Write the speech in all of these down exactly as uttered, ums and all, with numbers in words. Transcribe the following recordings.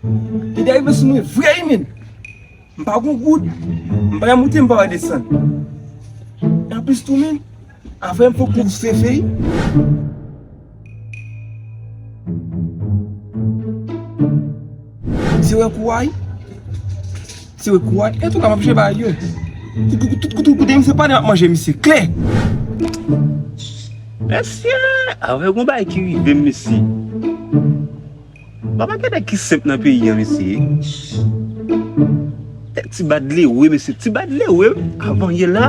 Li te rive sou mwen vre wi, men. M pa gon goud. M pa wè moute, m pa wè desann. E anplis tou, men, avan m fè kours fefe, misye wè kou a, misye wè kou a, antouka, m ap jwe bagay yo. Tout, tout, tout, tout kote misye pale, m ap manje misye klè. Mesye, avè gon bagay ki rive m, mesye. Papa, gen nèg ki senp nan peyi a, mesye. Nèg ti badlewe, mesye. Ti badlewe, avan yè la.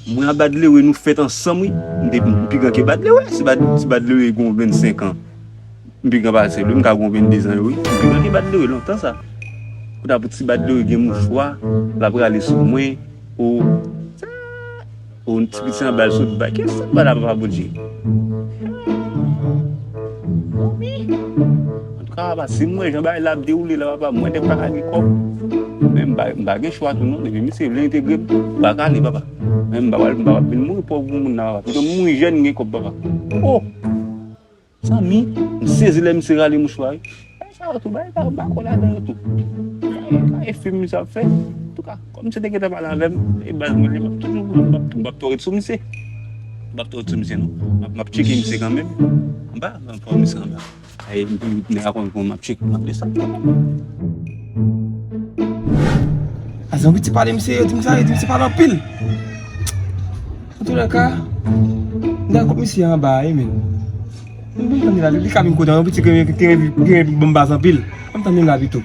Mwen a badlewe, nou fèt ansanm, wi. M te, m pi gran ke badlewe. Ti bad, ti badlewe gon vennsenk an. M pi gran pase l, wi. M ka gon venndezan, wi. M pi gran ke badlewe, lontan sa. Kouta pou ti badlewe gen mouchwa, l ap rale sou mwen. O, O, yon ti piti anba l sot bay. Kiyès anba la, papa Bondye? Antouka, papa, si m wè jan bagay la ap dewoule la, papa, mwen nèg pa ka gen kòb. Men m pa, m pa gen chwa tou non. Depi misye vle entegre m, m pa ka ale, papa. Men m pa pral, m pa pral vin mouri pòv pou moun la, papa. Pito m mouri jèn, m gen kòb, papa. O! Zanmi, m sezi lè misye rale mouchwa, wi. Bagay sa yo tou, bagay sa yo, m pa kwè ladan yo tou. Bagay, bagay fim misye ap fè. Antouka, kòm misye te gentan pale avè m, e baz mwen li, m ap toujou, m ap, m ap twò ret sou misye. M ap twò ret sou misye, non. M ap, m ap tcheke misye kanmenm. Anba, m ap twò misye anba. Ay, m, m, nèg la konn, konn m ap tcheke, m ap desann kanmenm. A, zanmi ti pale misye, yo di m sa, yo di misye pale anpil. Antoulèka, m ta kont misye anba a, wi, men. M, m tande la, li ka vin kote an, yon piti ki, ki, ki, ki ban m baz anpil. An m tande l la pito.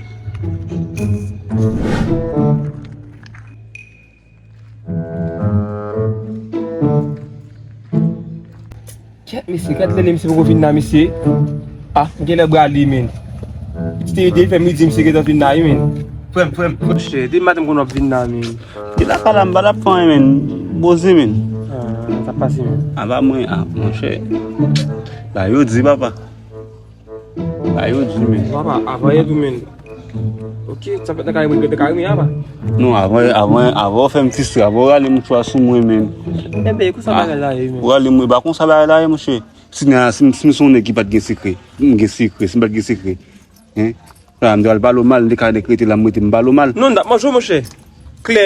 Kèt, mesye, gad lè, lè misye poko vin la, mesye. Ah, m genlè brale, men. Ti te ede fè midi, misye gentan vin la, wi, men. Frè m, frè m, monchè, depi maten m konn w ap vin la, men. Depi lakay la, m pa t ap fè anyen, men. Poze, men. Ah, sa pase, men. A pa mwen, ah, monchè. Bagay yo di, papa. Bagay yo di, men. Papa, avan yè tou, men. Ok, sa fèt nan kare mwen, nan kare mwen, papa. Non, avan, avan, avan w fè m fistre, avan w rale mouchwa sou mwen, men. Enben, konsa bagay la ye, men. Ou rale mwen, ba konsa bagay la ye, monchè. Si nan, si, si m se yon nèg ki pa t gen sekrè, m gen sekrè, si m pa t gen sekrè. Hein? La, m te pral pale w mal, m te ka nèk rete la, m rete m pale w mal. Non, m t ap manje w, monchè. Klè.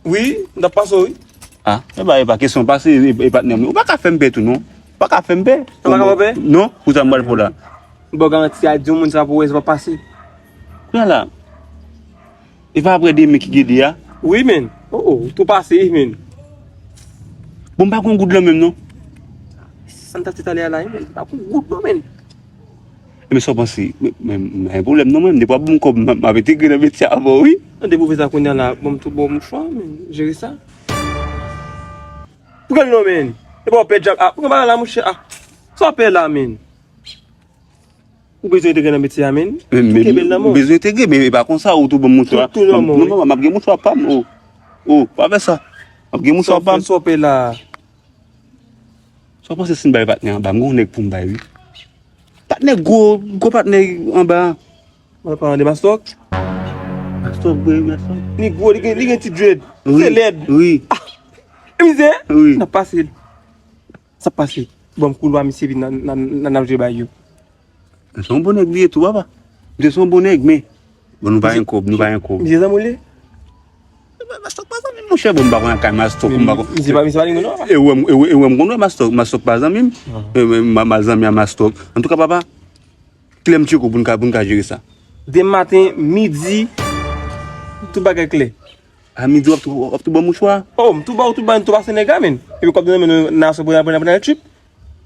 Wi, m t ap pase w, wi. Ah, e ba, e pa kesyon pase, e, e patnè m. Ou pa ka fè m pè tou, non. Ou pa ka fè m pè. Ou pa ka fè m pè? Non, pou sa m pral fè w la. M ba w garanti a di yon moun sa pou wè se pa pase. Kounye a la, e pa aprè demen ki gede a? Wi, men. Oh, oh, ou tou pase, men. Bon, m pa gon goud lan menm, non. Sa m t ap di talè a la, men. M pa gon goud, non, men. Ebyen, sa w panse? Men, men, men, pwoblèm non, men, depi w ap ban m kòb, m, m ap entegre nan metye a avè w, wi. Non, depi w fè sa kounye a la, ban m tou bon mouchwa, men, jere sa. Pran non, men. Epa w pè djab, ah, pran bagay la, monchè, ah. Sa w pè la, men? Ou bezwen entegre nan metye a, men? Men, men, tou kenbe l nan men w. M bezwen entegre, men e pa konsa, ou tou ban m mouchwa. Tou, tou nan men w, wi. Non, non, m ap gen mouchwa pa m, oh. Oh, pa fè sa. M ap gen mouchwa pa m. Sa w pè la? Sa w panse si m bay patnè anba? M gen yon nèg pou m bay, wi. Patnè gwo, gwo patnè anba. Mwen pa de Mastòk. Mastòk, wi, Mastòk. Li gwo, li gen, li gen ti dread. Wi, se lèd. Wi. Ah, mizè. Wi. N ap pase l. Sa pase. Ban m koulwa misye vin nan, nan, nan, nan jwe bay yo. Se yon bon nèg li ye tou, papa. Misye se yon bon nèg, men. Bon, nou pa gen kòb, nou pa gen kòb. Misye zanmi w li? Mastòk pa zanmi m, monchè, bon, m pa konn kay Mastòk, m pa konn. Misye pa, misye pa gen non, papa. E wè m, e wè, e wè m konn wè Mastòk, Mastòk pa zanmi m. E, e, m, m al zanmi a Mastòk. Antouka, papa, kilè m tcheke w pou n ka, pou n ka jere sa? Demen maten, midi, tout bagay klè. A midi w ap tou, w ap tou ban mouchwa? Oh, m tou ba w, tou ba, tou pase nèg la, men. Epi kòb nan men nou, nan aswè pou n al, pou n al, pou n al trip.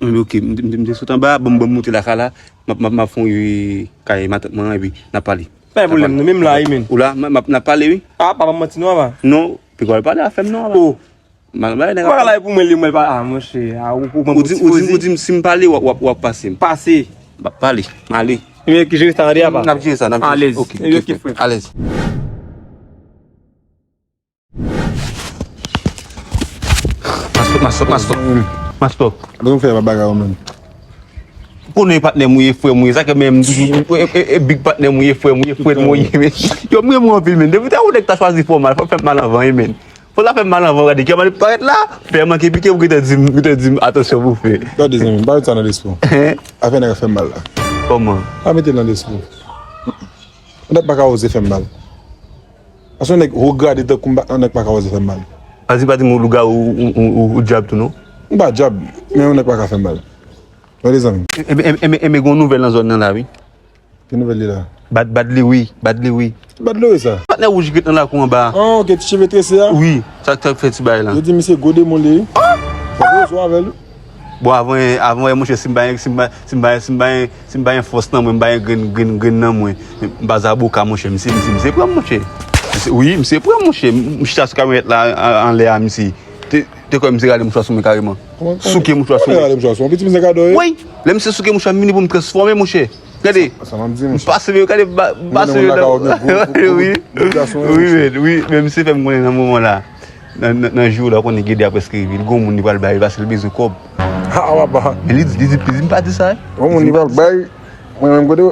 Wi, ok, m, m, m te sot anba, bon, m, bon, m moute lakay la, m ap, m ap, m ap fè yon ri kay matant mwen, epi n ap pale. Pa gen pwoblèm, nou menm la, wi, men. Ou la, m, m ap, n ap pale, wi. Ah, pa, pa manti non, papa. Non, piko al pale afè m non, papa. Oh. Mal bay nèg. Ou pa ka la pou mwen, li, mwen pa, ah, monchè, ah, ou, ou, ou di, ou di, ou di m si m pale, w ap, w ap, w ap pase m. Pase. M ap pale, m ale. Ebyen, ki jere sa, tande, papa. N ap jere sa, n ap jere sa. Alèz. Ok, ok, frè. Alèz. Mastòk, Mastòk, Mastòk. Mastòk. Bon, fè bagay ou menm. Ou konnen patnè m ou ye, frè m ou ye, sa ke menm, e, e, e, big patnè m ou ye, frè m ou ye, frè m ou ye, men. Yo, m renmen w anpil, men. Depi ta ou nèg ta chwazi fè w mal, fò w fè m mal anvan, wi, men. Fò w ta fè m mal anvan, gade, kè m ap parèt la, fè manke pike, ou gentan di m, gentan di m, atansyon pou w fè. Gade, zanmi, m pa met sa nan lespri w. Hein? Afè nèg ap fè m mal la. Kòman? Pa mete l nan lespri w. Yon nèg pa ka oze fè m mal. Paske yon nèg wo grade tankou m, pa- yon nèg pa ka oze fè m mal. Ann di pa di m ou lougawou, ou, ou, ou, ou dyab tou non. M pa dyab, men yon nèg pa ka fè m mal. Tande zanmi. Enben, enben, enben, enben, gon nouvèl nan zòn nan la, wi. Ki nouvèl li la? Bad, Bad Lewis, Bad Lewis. Bad Lewis sa? Patnè wouj ki ret nan lakou anba a. Ah, ok, ti cheve trese a? Wi, sa k, sa k fè ti bagay la. Yo di misye gwo demon li ye. Sa vre, sou avè l. Bon, avan, avan, monchè, si m pa, si m pa, si m pa, si m pa, si m pa gen fòs nan mwen, m pa gen grenn, grenn, grenn nan mwen, m pa zaboka, monchè, misye, misye, misye pran m, monchè. Misye, wi, misye pran m, monchè. M, m chita sou kamyonèt la, an, anlè a, misye. Te, te kwè misye rale mouchwa sou mwen kareman. Kòman, kòman? Souke mouchwa sou mwen. Rale mouchwa sou mwen. Pitit misye ka dòmi? Wi, lè misye souke mouchwa, m vini pou m transfòme, monchè. Gade. Sa m ap di, monchè. M pase, gade, ba-, m pase. Wi, wi, men, wi, men misye fè m konnen nan moman la. Nan, nan, nan jou la, ou konnen Gede a prèske rive. Li gon moun li pral bay, paske li bezwen kòb. Ah, papa. Men li di, li di, li di m pa di sa, wi. Gon moun li pral bay. Mwen menm kote.